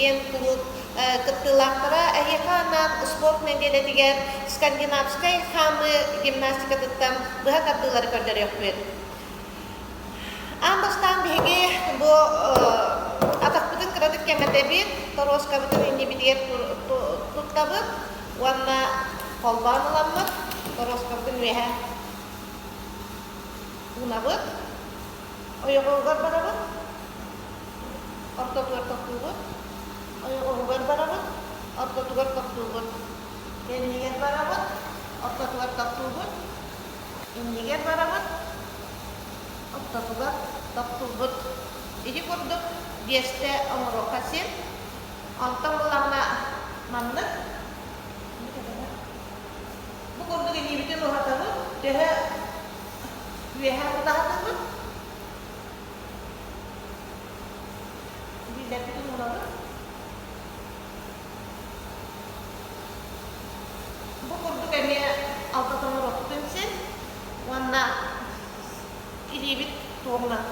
диэн кулууп кыттыылаахтара эһиэхэ анаан спорт нэдиэлэтигэр скандинавскай хаамыы гимнастикатыттан быһа тардыылары көрдөрүөхпүт. Аан бастаан биһиги бу атахпытын кыратык кэҥэтэбит, торуоскабытын иннибитигэр туттабыт уонна холбоон ыламмыт торуоскабытын үөһэ уунабыт, ойоҕоһугар барабыт, ортотугар тохтуубут, ойоҕоһугар барабыт, ортотугар тохтуубут, кэннигэр барабыт, ортотугар тохтуубут, иннигэр барабыт, ортотугар тохтуубут. Ити курдук биэстэ оҥоруохха син. Онтон буллаҕына маннык бу курдук илиибитин уһатабыт, төһө үөһэ тутаһатыбыт, илиилэрбитин уурабыт. Бу курдук эмиэ алтата оҥоруохпутун син уонна илиибит туоһунан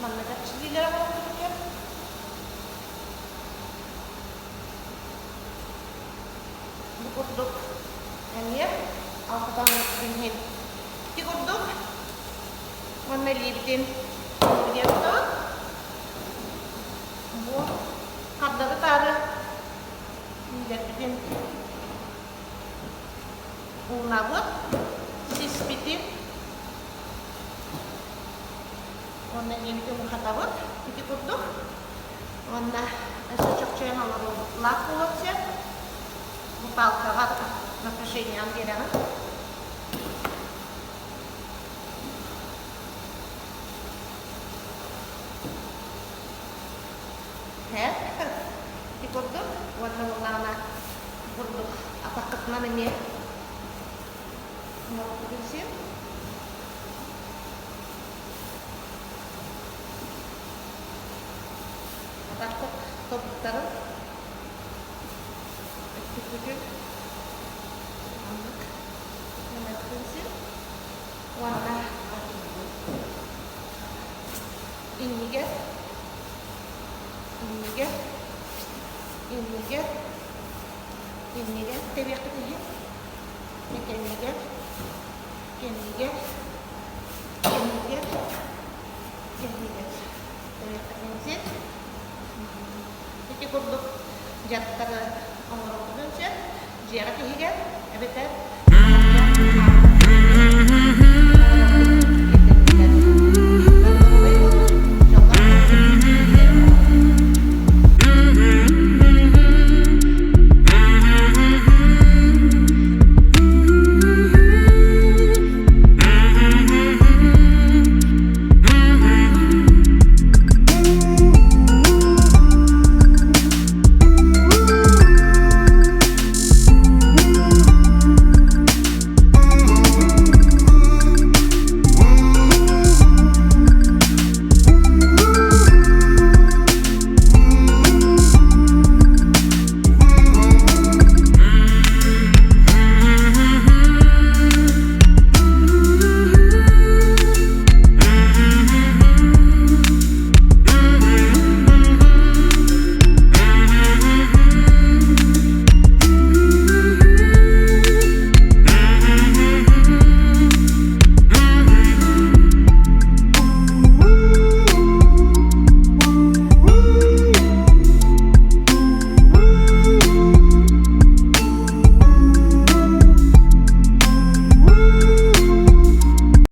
маннык эрчиллиилэри оҥоруохпутун сөп. Бу курдук эмиэ алтата оҥоруохпутун иһин ити курдук уонна илиибитин илиибитигэр тутабыт. Бу хардары-таары илиилэрбитин уунабыт, сиспитин уонна илиибитин уһатабыт ити курдук. Уонна өссө чохчойон олоруулаах буолуон сөп. Бу палкаҕа напряжениеҕын биэрэҕин. Ити курдук уонна буоллаҕына курдук атаххытынан эмиэ оҥорбутун син. Атаххыт тобуктарын өттүккүтүн маннык гыныаххытын син. Уонна иннигэр иннигэр иннигэр иннигэр тэбиэххит иһин кэннигэр кэннигэр кэннигэр кэннигэр тэбиэххитин син ити курдук дьарыктары оҥоруоххутун сөп дьиэҕит иһигэр эбэтэр таһырдьа.